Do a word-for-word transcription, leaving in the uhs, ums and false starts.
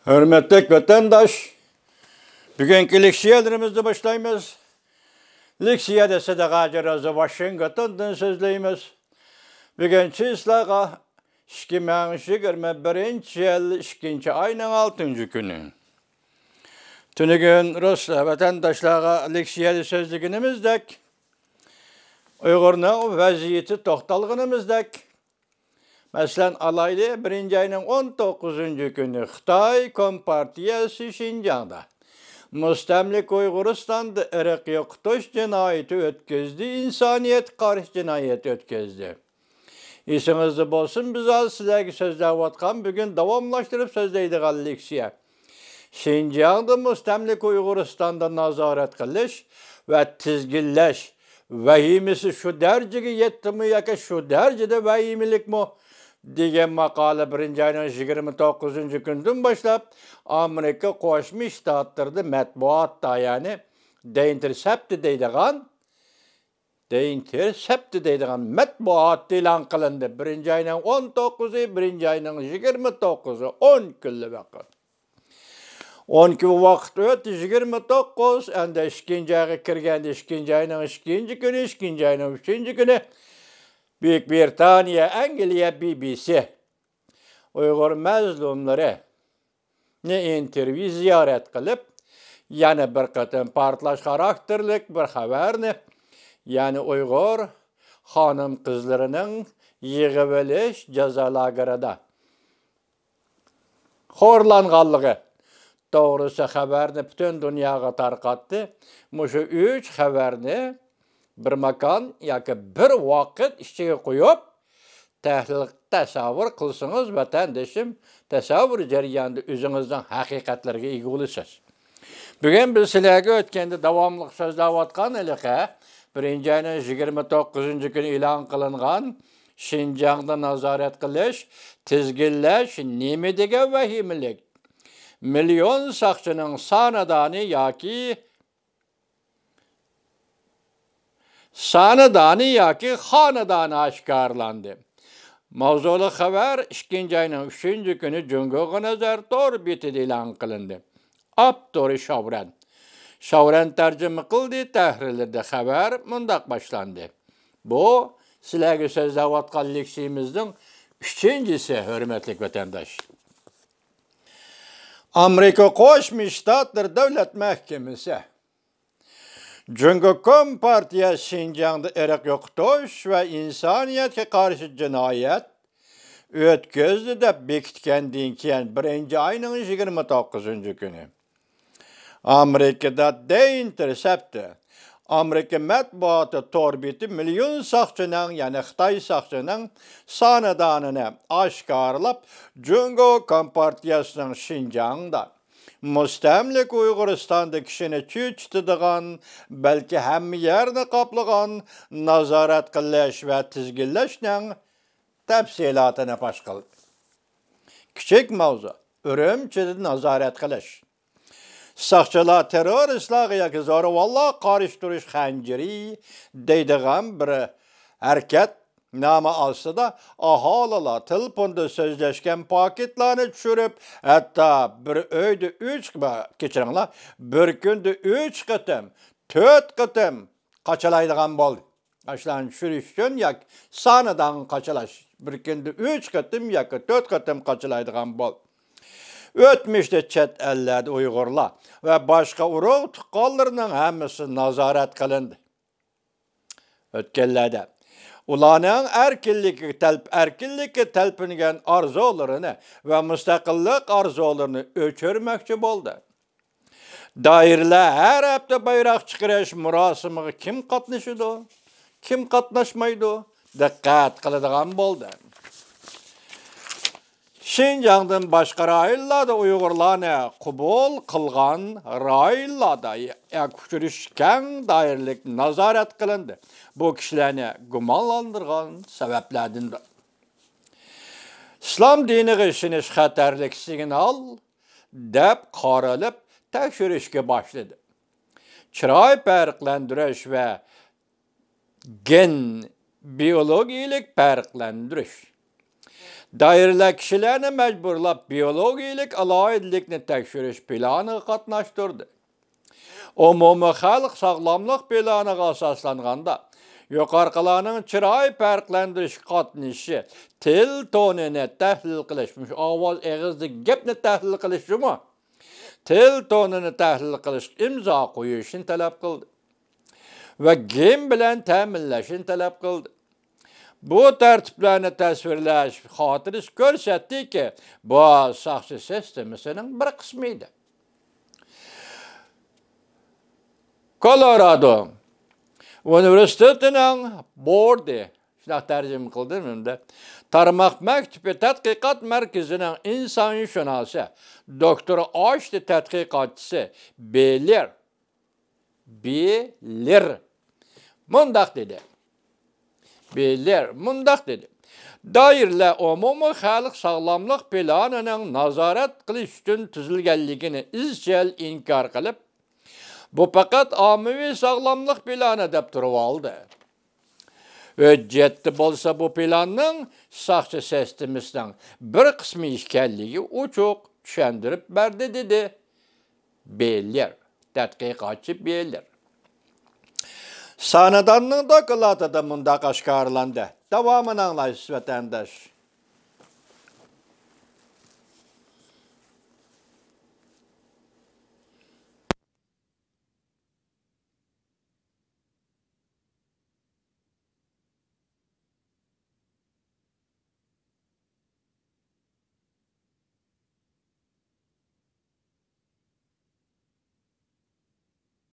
ھۆرمەتلىك ۋەتەنداش، بۈگۈنكى لېكسىيەلىرىمىزنى باشلايمىز. لېكسىيەدە سىدىق ھاجى رازى ۋاشىنگتوندىن سۆزلەيمىز. بۈگۈن چىسلاغا ئىككى مىڭ يىگىرمە بىرىنچى يىل ئىككىنچى ئاينىڭ ئالتىنچى كۈنى. تۈنۈگۈن رۇس ۋەتەنداشلارغا لېكسىيەدە سۆزلىگىنىمىزدەك، ئۇيغۇرنىڭ ۋەزىيىتى توختالغىنىمىزدەك، مەسىلەن، ئالايلى، بىرىنچى ئاينىڭ ئون توققۇزىنچى كۈنى خىتاي كومپارتىيەسى شىنجاڭدا، مۇستەملىكە ئۇيغۇرىستاندا ئىرق يوقىتىش جىنايىتى ئۆتكۈزدى، ئىنسانىيەتكە قارشى جىنايەت ئۆتكۈزدى. ئېسىڭىزدە بولسۇن، بىز ھازىر سىلەرگە سۆزلەۋاتقان، بۈگۈن داۋاملاشتۇرۇپ سۆزلەيدىغان لېكسىيە. شىنجاڭدا مۇستەملىكە ئۇيغۇرىستاندا نازارەت قىلىش ۋە تىزگىنلەش ۋەھىمىسى شۇ دەرىجىگە يەتتىمۇ ياكى شۇ دەرىجىدە ۋەھىمىلىكمۇ؟ دېگەن ماقالە بىرىنچى ئاينىڭ يىگىرمە توققۇزىنچى كۈنىدىن باشلاپ ئامېرىكا قوشما شتاتلىرىدا مەتبۇئاتتا، يەنى دە ئىنتېرسەپت دەيدىغان، دە ئىنتېرسەپت دەيدىغان مەتبۇئاتتا ئېلان قىلىندى. بىرىنچى ئاينىڭ ئون توققۇزى، بىرىنچى ئاينىڭ يىگىرمە توققۇزى، ئون كۈنلۈك ۋاقىت. ئون كۈن ۋاقىت ئۆتتى، يىگىرمە توققۇز، ئەمدى ئىككىنچى ئايغا كىرگەندە، ئىككىنچى ئاينىڭ ئىككىنچى كۈنى، ئىككىنچى ئاينىڭ ئۈچىنچى كۈنى بۈيۈك بىرىتانىيە، ئەنگلىيە، بى بى سى ئۇيغۇر مەزلۇملىرىنى ئىنتېرۋيۇ زىيارەت قىلىپ، يەنە بىر قېتىم پارتلاش خاراكتېرلىك بىر خەۋەرنى، يەنى ئۇيغۇر خانىم قىزلىرىنىڭ يىغىۋېلىش جازا لاگېرىدا خورلانغانلىقى توغرىسى خەۋەرنى پۈتۈن دۇنياغا تارقاتتى. مۇشۇ ئۈچ خەۋەرنى بىر ماكان ياكى بىر ۋاقىت ئىچىگە قويۇپ، تەھلىل تەسەۋۋۇر قىلسىڭىز، ۋەتەندىشىم، تەسەۋۋۇر جەريانىدا ئۆزىڭىزنىڭ ھەقىقەتلەرگە ئىگە بولىسىز. بۈگۈن بىز سىلەرگە ئۆتكەندە داۋاملىق سۆزلەۋاتقان ھېلىقى بىرىنچى ئاينىڭ يىگىرمە توققۇزىنچى كۈنى ئېلان قىلىنغان شىنجاڭدا نازارەت قىلىش، تىزگىنلەش نېمە دېگەن ۋەھىمىلىك؟ مىليون ساقچىنىڭ سانىدانى ياكى سانىدانى ياكى خانىدانى ئاشكارىلاندى. ماۋزۇلۇق خەۋەر ئىككىنچى ئاينىڭ ئۈچىنچى كۈنى جۇڭگوغا نەزەر تور بېتىدە ئېلان قىلىندى. ئاپتورى شاۋرەن. شاۋرەن تەرجىمە قىلدى، تەھرىرلىدى. خەۋەر مۇنداق باشلاندى. بۇ سىلەرگە سۆزلەۋاتقان لېكسىيىمىزنىڭ ئۈچىنچىسى، ھۆرمەتلىك ۋەتەنداش. ئامېرىكا قوشما شتاتلىرى دۆلەت مەھكىمىسى جۇڭگو كومپارتىيە شىنجاڭدا ئىرق يوقىتىش ۋە ئىنسانىيەتكە قارشى جىنايەت ئۆتكۈزدى دەپ بېكىتكەندىن كېيىن، بىرىنچى ئاينىڭ يىگىرمە توققۇزىنچى كۈنى ئامېرىكىدا دە ئىنتېرسەپت، ئامېرىكا مەتبۇئاتى تور بېتى مىليون ساقچىنىڭ، يەنى خىتاي ساقچىنىڭ سانىدانىنى ئاشكارىلاپ، جۇڭگو كومپارتىيەسىنىڭ شىنجاڭدا مۇستەملىكە ئۇيغۇرىستاندا كىشىنى چۆچۈتىدىغان، بەلكى ھەممە يەرنى قاپلىغان نازارەت قىلىش ۋە تىزگىنلەشنىڭ تەپسىلاتىنى پاش قىلدى. كىچىك ماۋزۇ، ئۈرۈمچىدە نازارەت قىلىش. ساقچىلار تېررورىستلارغا ياكى زورىۋاللارغا قارشى تۇرۇش خەنجىرى دەيدىغان بىر ھەرىكەت نامى ئاستىدا ئاھالىلەر تېلېفوندا سۆزلەشكەن پاكىتلارنى چۈشۈرۈپ، ھەتتا بىر ئۆيدە ئۈچ، كەچۈرۈڭلار، بىر كۈندە ئۈچ قېتىم، تۆت قېتىم قاچىلايدىغان بولدى. ئاشۇلارنى چۈشۈرۈش ئۈچۈن ياكى سانىدانغا قاچىلاش، بىر كۈندە ئۈچ قېتىم ياكى تۆت قېتىم قاچىلايدىغان بولدى. ئۆتمۈشتە چەت ئەللەردە ئۇيغۇرلار ۋە باشقا ئۇرۇق تۇغقانلىرىنىڭ ھەممىسى نازارەت قىلىندى. ئۆتكەنلەردە ئۇلارنىڭ ئەركىنلىككە تەلپ-، ئەركىنلىككە تەلپۈنگەن ئارزۇلىرىنى ۋە مۇستەقىللىق ئارزۇلىرىنى ئۆچۈرمەكچى بولدى. دائىرىلەر ھەر ھەپتە بايراق چىقىرىش مۇراسىمىغا كىم قاتنىشىدۇ، كىم قاتناشمايدۇ، دىققەت قىلىدىغان بولدى. شىنجاڭدىن باشقا رايونلاردا ئۇيغۇرلارنى قوبۇل قىلغان رايونلاردا ياكى ئۇچرىشىش كەڭ دائىرىلىك نازارەت قىلىندى. بۇ كىشىلەرنى گۇمانلاندۇرغان سەۋەبلەردىندۇر. ئىسلام دىنىغا ئىشىنىش خەتەرلىك سىگنال دەپ قارىلىپ تەكشۈرۈشكە باشلىدى. چىراي پەرقلەندۈرۈش ۋە گېن بىئولوگىيەلىك پەرقلەندۈرۈش. دائىرىلەر كىشىلەرنى مەجبۇرلاپ بىيولوگىيىلىك ئالاھىدىلىكنى تەكشۈرۈش پىلانىغا قاتناشتۇردى. ئومۇمىي خەلق ساغلاملىق پىلانىغا ئاساسلانغاندا، يۇقىرىقىلارنىڭ چىراي پەرقلەندۈرۈشكە قاتنىشىشى، تىل تونىنى تەھلىل قىلىش، مۇشۇ ئاۋاز، ئېغىزدىكى گەپنى تەھلىل قىلىش جۇمۇ، تىل تونىنى تەھلىل قىلىشقا ئىمزا قويۇشنى تەلەپ قىلدى ۋە گىم بىلەن تەمىنلەشنى تەلەپ قىلدى. بۇ تەرتىپلەرنى تەسۋىرلەش خاتىرىسى كۆرسەتتىكى، بۇ ساقچى سىستېمىسىنىڭ بىر قىسمى ئىدى. كولورادو ئۇنىۋېرسىتېتىنىڭ بوردى، شۇنداق تەرجىمە قىلدىم ئەمدى، تارماق مەكتىپى تەتقىقات مەركىزىنىڭ ئىنسانشۇناسى، دوكتور ئاشتى تەتقىقاتچىسى بېلېر، بېلېر مۇنداق دېدى. بېلېر مۇنداق دېدى: دائىرىلەر ئومۇمىي خەلق ساغلاملىق پىلانىنىڭ نازارەت قىلىش ئۈچۈن تۈزۈلگەنلىكىنى ئىزچىل ئىنكار قىلىپ، بۇ پەقەت ئاممىۋى ساغلاملىق پىلانى دەپ تۇرۇۋالدى. ھۆججەتتە بولسا بۇ پىلاننىڭ ساقچى سىستېمىسىنىڭ بىر قىسمى ئىكەنلىكى ئوچۇق چۈشەندۈرۈپ بەردى، دېدى بېلېر، تەتقىقاتچى بېلېر. سانىداننىڭ دوكلاتىدا مۇنداق ئاشكارىلاندى، داۋامىنى ئاڭلايسىز، ۋەتەنداش.